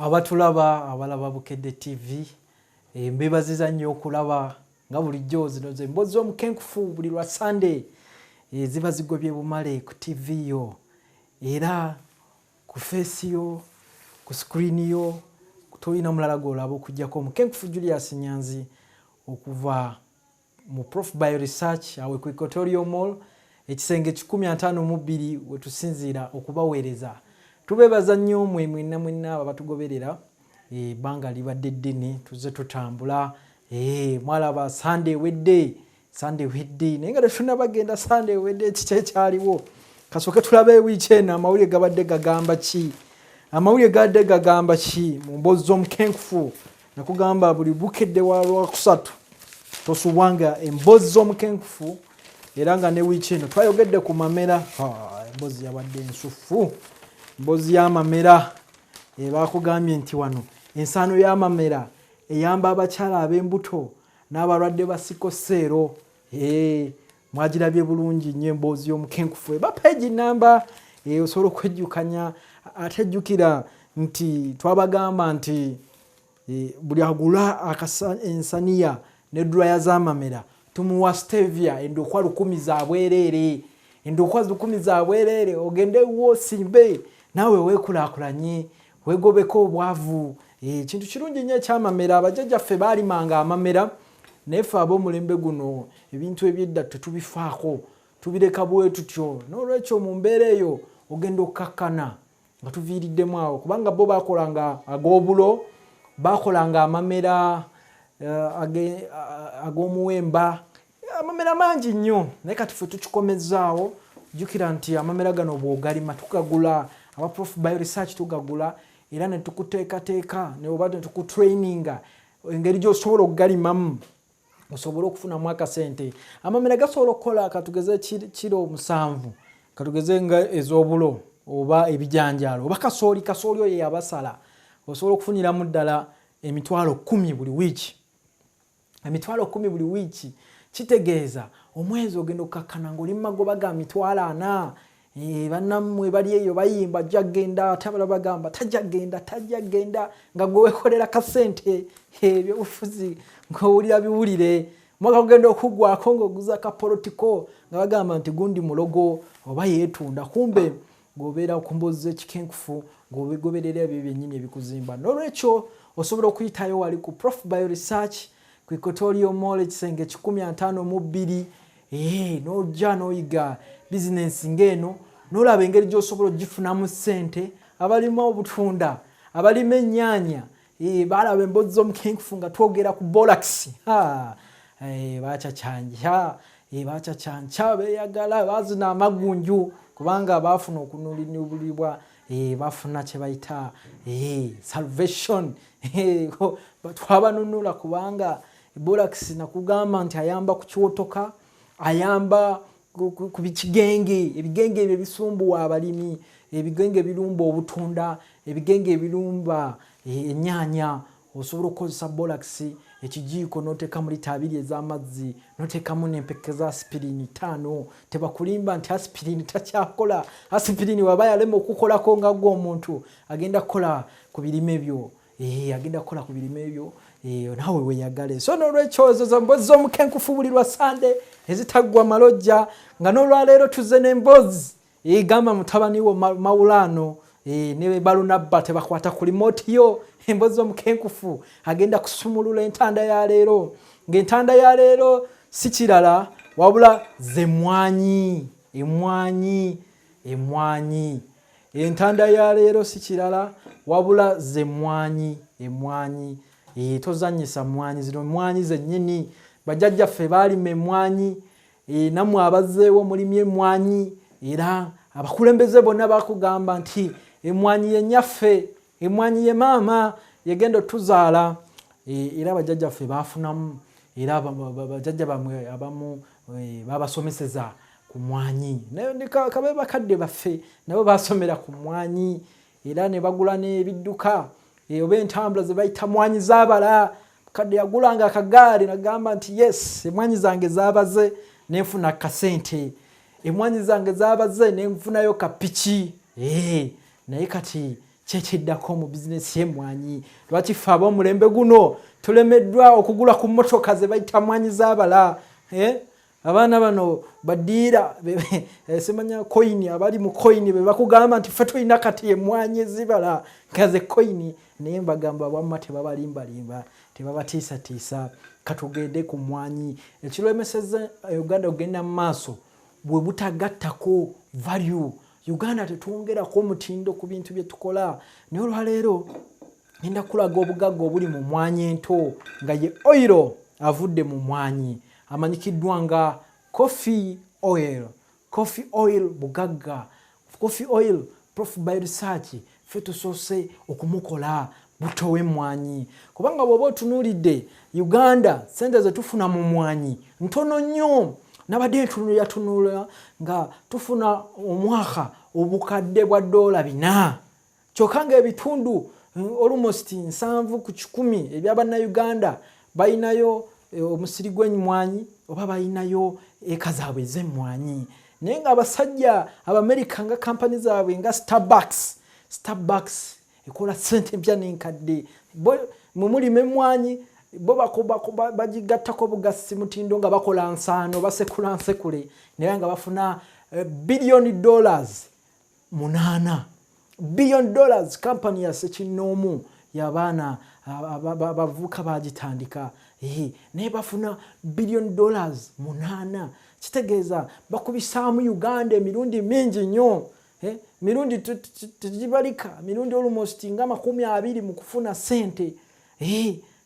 Abatulaba, abalaba Bukedde TV, mbebaziza nnyo okulaba. Nga bulijjo, zino ze Mboozi z'Omukenkufu. Buli lwa Sande ziba zigobye bumale ku TV yo, era ku face yo, ku screen yo tolina mulala gwolaba okugjako Omukenkufu Julius Nyanzi okuva mu Prof Bio Research, awe ku Equatorial Mall, ekisenge 152, wetusinziira okubaweereza. Tubeebaza nnyo mwe mwenna mwenna abo abatugoberera. Ebbanga libadde ddene tuzze tutambula. Mwalaba Sande ewedde, Sande ewedde, naye nga tetunabagenda Sande ewedde kiki ekyaliwo? Kasooke tulabe ewiiki eno amawulire gabadde gagamba ki. Amawulire gabadde gagamba ki mu Mboozi z'Omukenkufu? Nakugamba buli Bukedde wa Lwakusatu tosubwanga Emboozi z'Omukenkufu, era nga ne wiiki eno twayogedde ku mamera. Emboozi yabadde ensufu, emboozi y'amamera. Bakugambye nti wano ensaano y'amamera eyamba abakyala ab'embuto n'abalwadde ba sickle cell. Mwagirabye bulungi nnyo Emboozi y'Omukenkufu, eba page namba, osobola okwejjukanya. Ate jjukira nti twabagamba nti buli agula ensaniya ne dryer z'amamera tumuwa stevia endokwa 1000 za bwereere, endokwa 1000 za bwereere. Ogende woosimbe naawe weekulaakulanye, weegobeko obwavu. Kintu kirungi nnyo ekyamamera. Abajjajjaffe baalimanga amamera, naye ffe ab'omulembe guno ebintu ebyedda tetubifaako, tubireka bwe tutyo. N'olwekyo mu mbeera eyo ogenda okukakkana nga tuviiriddemu awo, kubanga bo bakolanga ag'obulo, bakolanga amamera ag'omuwemba, amamera mangi nnyo, naye kati ffe tukikomezaawo. Jjukira nti amamera gano bw'ogalima tugagula, aba Prof Bio Research tugagula, era ne tukuteekateeka oba ne tukutraininga engeri gy'osobola okugalimamu osobole okufunamu akasente. Amamera gasobola okukola, katugeze, kiro 7, katugeze nga ez'obulo oba ebijanjaalo oba kasooli, kasooli oyo yabasala, osobola okufuniramu ddala 100,000 buli wiiki. 100,000 buli wiiki kitegeeza omwezi ogenda okukakkana ngaoli mumagoba ga 40,000. Bannammwe bali eyo bayimba ajja genda, ate abalala bagamba tajja genda, tajja genda, nga gwe wekolera kasente. Ebyobufuzi ng'owulira biwulire, mwaka gugenda okuggwako ng'oguza kapolotiko, nga bagamba nti gundi mulogo oba yeetunda, kumbe ng'obeera ku Mboozi z'Ekikenkufu, ng'obigoberera ebyo byennyini ebikuzimba. N'olwekyo osobola okuyitayo wali ku Prof Bio Research ku Equatorial Mall, ekisenge 152, n'ojja n'oyiga bizinensi ng'eno, n'olaba engeri gy'osobola ogifunamu ssente. Abalima obutunda, abalima ennyaanya, balaba Emboozi z'Omukenkufu nga twogera ku borax, bacacanca, bacacanca, beeyagala, bazina amagunju, kubanga baafuna okunulibwa, bafuna kye bayita salvation. Twabanunula, kubanga borax nakugamba nti ayamba ku kiwotoka, ayamba ku bikigenge, ebigenge ebyo ebisumbuwa abalimi, ebigenge ebirumba obutunda, ebigenge ebirumba ennyaanya. Osobola okukozesa borax ekijiiko n'oteekamu lita 20 ez'amazzi, n'oteekamu n'empeke za aspirin 5. Tebakulimba nti aspirin takyakola. Aspirin waba yalema okukolako nga gwe omuntu, agenda kukola ku birime byo, agenda kukola ku birime byo, naawe weyagale. So nolwekyo ezo zo Mboozi z'Omukenkufu buli lwa Sande ezitaggwa malojja, nga n'olwaleero tuzze n'emboozi egamba mutabani wo Mawulaano ne Balunabba tebakwata ku remote yo. Emboozi z'Omukenkufu agenda kusumulula entanda ya leero, ng'entanda ya leero si kirala wabula zemwanyi, emwanyi, emwanyi. Entanda ya leero si kirala wabula zemwanyi, emwanyi. Tozanyisa mwanyi, zino mwanyi zennyini. Bajjajjaffe baalima emwanyi, nammwe abazzeewo mulimye emwanyi, era abakulembeze bonna bakugamba nti emwanyi ye nyaffe, emwanyi ye maama, yegenda otuzaala. Era bajjajjaffe bafunamu, era bajjajja bamwe abamu babasomeseza ku mwanyi. Kabe bakadde baffe nabo basomera ku mwanyi, era ne bagula n'ebidduka oba entambula ze bayita mwanyi zaabala. Kadde yagulanga akagaali nagamba nti, "Yes, emwanyi zange zabaze nenfuna kasente, emwanyi zange zabaze nenfunayo kapiki." Naye kati Kyekiddako mu bizinesi y'emmwanyi, lwaki ffe ab'omulembe guno tulemeddwa okugula ku mmotoka ze bayita mwanyi z'abala? Eh? Abaana bano badiira, simanya koyini, abali mu koyini be bakugamba nti ffe tulina kati emmwanyi ezibala nga ze koyini, naye mbagamba wamma tebabalimbalimba, tebabatiisatiisa. Katugende ku mmwanyi. Ekiremesezza Uganda okugenda mu maaso bwe butagattako value. Uganda tetwongerako omutindo ku bintu bye tukola. Naye olwaleero ngenda kulaga obugagga obuli mu mmwanyi ento, nga ye oil avudde mu mmwanyi amanyikiddwa nga coffee oil. Coffee oil bugagga. Coffee oil, Prof by Research, ffe tusoose okumukola buto w'emmwanyi, kubanga bw'oba otunuulidde Uganda, sente zetufuna mu mmwanyi ntono nnyo. Nabadde ntunulatunula nga tufuna omwaka obukadde bwa $4, kyokka nga ebitundu almost 70% ebyabannayuganda balinayo omusiri gw'emmwanyi oba balinayo eka zaabwe ez'emmwanyi. Naye nga abasajja Abamerika nga kampani zaabwe nga Starbucks, Starbucks ekola sente empya n'enkadde, mwe mulima emmwanyi, bo bagigattako bugasi mutindo nga bakola nsaano, basekula nsekule, naye nga bafuna billion dollars 8, billion dollars. Kampani ya sekinnoomu y'abaana abavubuka bagitandika, naye bafuna billion dollars 8. Kitegeeza bakubisaamu Uganda emirundi mingi nnyo, mirundi tegibalika, mirundi almost nga 20 mu kufuna sente.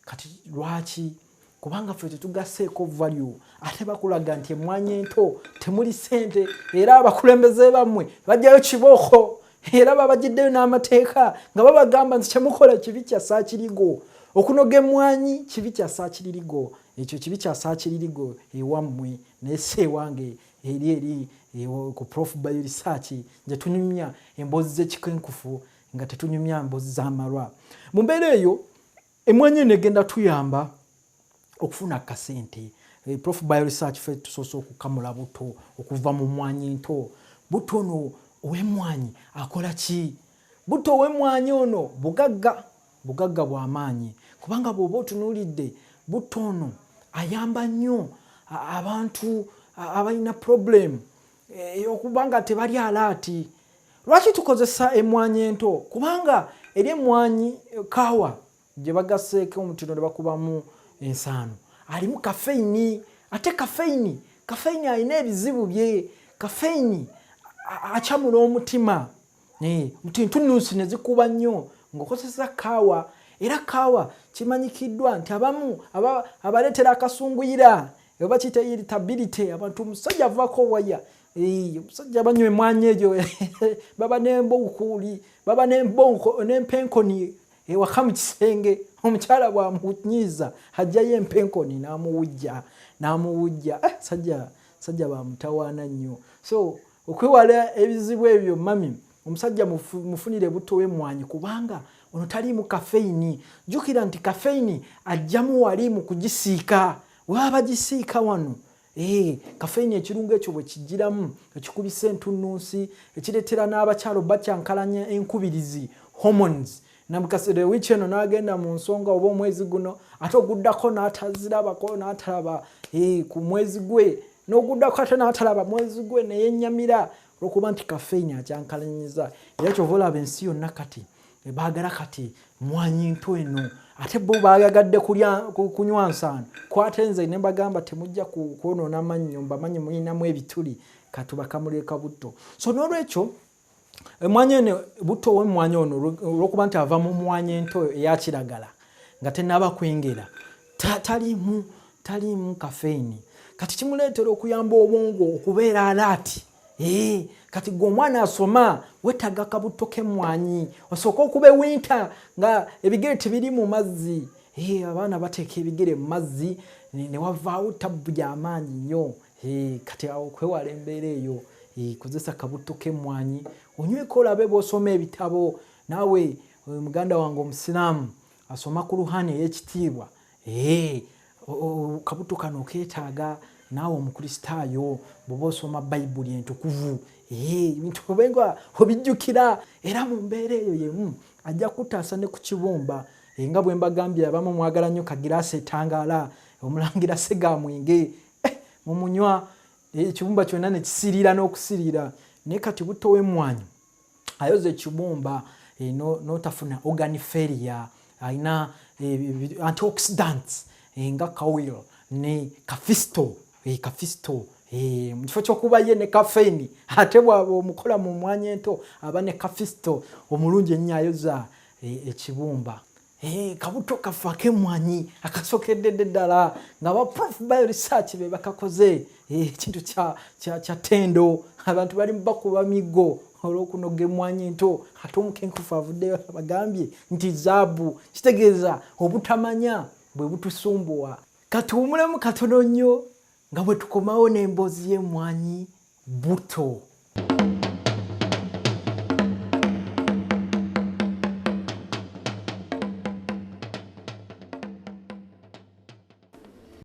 Kati lwaki? Kubanga ffe tetugaseeko value. Ate bakulaga nti emwanyi ento temuli sente, era abakulembeze bammwe bajjayo kibooko, era babagiddeyo n'amateeka nga babagamba nti kyemukola kibi kya saakirigo. Okunoga emmwanyi kibi kya saakiririgo. Ekyo kibi kya saakiririgo ewammwe, naye si ewange. Eri ku Prof Bio Research gye tunyumya emboozi z'ekikenkufu, nga tetunyumya mboozi z'amalwa. Mu mbeera eyo, emmwanyi eno egenda tuyamba okufuna akasente. Prof Bio Research ffe tusoose okukamula buto okuva mu mmwanyi nto. Buto ono ow'emmwanyi akola ki? Buto ow'emmwanyi ono bugagga, bugagga bw'amaanyi, kubanga bw'oba otunuulidde buto ono ayamba nnyo abantu abalina problem ey'okuba nga tebali alert. Lwaki tukozesa emmwanyi ento? Kubanga eri emmwanyi kaawa gye bagasseeko omutindo ne bakubamu ensaano alimu caffeine. Ate caffeine alina ebizibu bye. Caffeine acamula omutima, nti ntunnunsi ne zikuba nnyo ng'okozesa kaawa. Era kaawa kimanyikiddwa nti abamu abaleetera akasunguyira oba kiyita irritability. Abantu, omusajja avaako waya, omusajja banywa emwanyi egyo baba n'emboukuuli, baba n'empenkoni ewaka mu kisenge. Omukyala bwamunyiiza ajjayo empenkoni n'amuwujja, n'amuwujja. Sajja bamutawaana nnyo. So okwewala ebizibu ebyo, mami, omusajja mufunire buto w'emmwanyi, kubanga ono taliimu caffeine. Jjukira nti caffeine ajjamu wali mu kugisiika, webaba bagisiika wano. Caffeine ekirungo ekyo bwe kijjiramu ekikubisa entunnunsi, ekireetera n'abakyalo bakyankalanya enkubirizi, hormones. Namukasere wiiki eno n'agenda mu nsonga oba omwezi guno, ate oguddako n'atazirabako, n'atalaba ku mwezi gwe, n'oguddako ate n'atalaba mwezi gwe, neyennyamira olwokuba nti caffeine akyankalanyiza. Era kyova olaba ensi yonna kati baagala kati mwanyi nto eno, ate bo bayagadde kunywa nsaano. Kwate nze ne mbagamba temujja kwonoona mannyo, mbamanyi mulinamu ebituli, katubakamuleka butto. So n'olwekyo emwanyi eno, butto ow'emmwanyi ono, olwokuba nti ava mu mwanyi ento eyakiragala nga tenaba kwengera, taliimu caffeine. Kati kimuleetera okuyamba obwongo okubeera alert. Kati gwe omwana asoma wetaaga kabuto k'emmwanyi osooke okuba ewinta nga ebigere tebiri mu mazzi. Abaana bateeka ebigere mu mazzi ne wavaawo tabbu gy'amaanyi nnyo. Kati awo okwewala embeera eyo, kozesa kabuto k'emmwanyi onyweko, olabe bw'osoma ebitabo. Naawe muganda wange omusiraamu asoma ku ruhani ey'ekitiibwa, kabuto kano keetaaga. Naawe omukristaayo bw'oba osoma Bayibuli entukuvu Ebintu obenga obijjukira. Era mu mbeera eyo yemu ajja kutaasa ne ku kibumba. Nga bwe mbagambye, abamu mwagala nnyo kagiraasi etangaala, omulangira Segamwenge, mumunywa ekibumba kyonna ne kisiriira n'okusiriira. Naye kati butto w'emmwanyi ayoza ekibumba, n'otafuna organ failure. Alina antioxidants nga kawil ne cafestol. Cafestol, mu kifo ky'okuba ye ne caffeine, ate bwaba omukola mu mmwanyi ento aba ne cafestol omulungi ennyo, ayoza ekibumba. Kabuto kaffe ak'emmwanyi akasokedde ddala nga ba Prof Bio Research be bakakoze, ekintu kya ttendo. Abantu bali bakuba miggo olw'okunoga emmwanyi ento, ate omukenkufu avuddeyo abagambye nti zaabu. Kitegeeza obutamanya bwe butusumbuwa. Katuwumulemu katono nnyo nga bwe tukomawo n'emboozi y'emmwanyi buto.